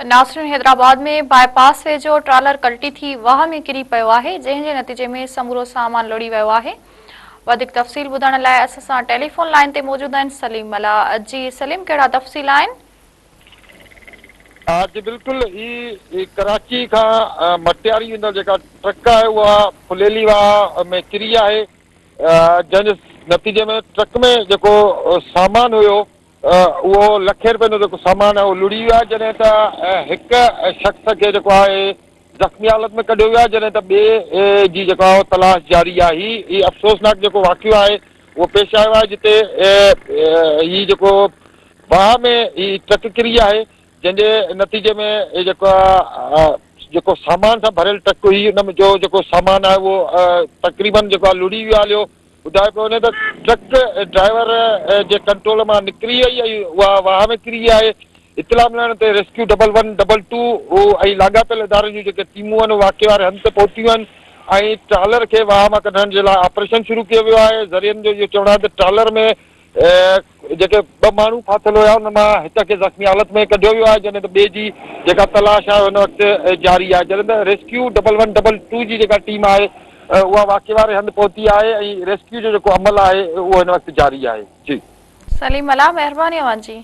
ناصرين حيدرآباد ۾ باء پاس ويجهو ٽرالر ڪلٽي ٿي واهه ۾ ڪري پيو آهي جنهن جي نتيجي ۾ سمورو سامان لڙهي ويو آهي وڌيڪ تفصيل ٻڌائڻ لاء اسان سان ٽيليفون لائين تي موجود آهن سليم ملاح جي سليم ڪهڙا تفصيل آهن. ها جي بلڪل هي ڪراچي کان مٽياري ويندڙ جيڪا ٽرڪ آهي اها ڦليلي واهه ۾ ڪري آهي جنهن جي نتيجي ۾ ٽرڪ ۾ جيڪو سامان هيو اهو لکين رپين جو جيڪو سامان آهي اهو لڙهي ويو آهي جڏهن ته هڪ شخص کي جيڪو آهي زخمي حالت ۾ ڪڍيو ويو آهي جڏهن ته ٻئي جي جيڪو آهي تلاش جاري آهي هي افسوسناڪ جيڪو واقعو آهي اهو پيش آيو آهي جتي هي جيڪو باهه ۾ هي ٽرڪ ڪري آهي جنهن جي نتيجي ۾ جيڪو جيڪو سامان سان ڀريل ٽرڪ هئي ان جو جيڪو سامان آهي اهو تقريبن جيڪو آهي لڙهي ويو هليو ٻڌايو پيو وڃي ته ٽرڪ ڊرائيور جي ڪنٽرول مان نڪري وئي ۽ اها واهه ۾ ڪري آهي. اطلاع ملڻ تي rescue double one, double two ۽ لاڳاپيل ادارن جون جيڪي ٽيمون آهن اهي واقعي واري هنڌ تي پهتيون آهن ۽ ٽرالر کي واهه مان ڪڍڻ جي لاء آپريشن شروع ڪيو ويو آهي. ذريعن جو اهو چوڻ آهي ته ٽرالر ۾ جيڪي ٻه ماڻهو ڦاٿل هيا انهن مان هڪ کي زخمي حالت ۾ ڪڍيو ويو آهي جڏهن ته ٻئي جي جيڪا تلاش آهي هن وقت جاري آهي جڏهن ته rescue double one double two جي جيڪا ٽيم آهي اها واقعي واري هنڌ پهتي آهي ۽ ريسڪيو جو جيڪو عمل آهي اهو هن وقت جاري آهي جي. سليم ملاح مهرباني اوهان جي.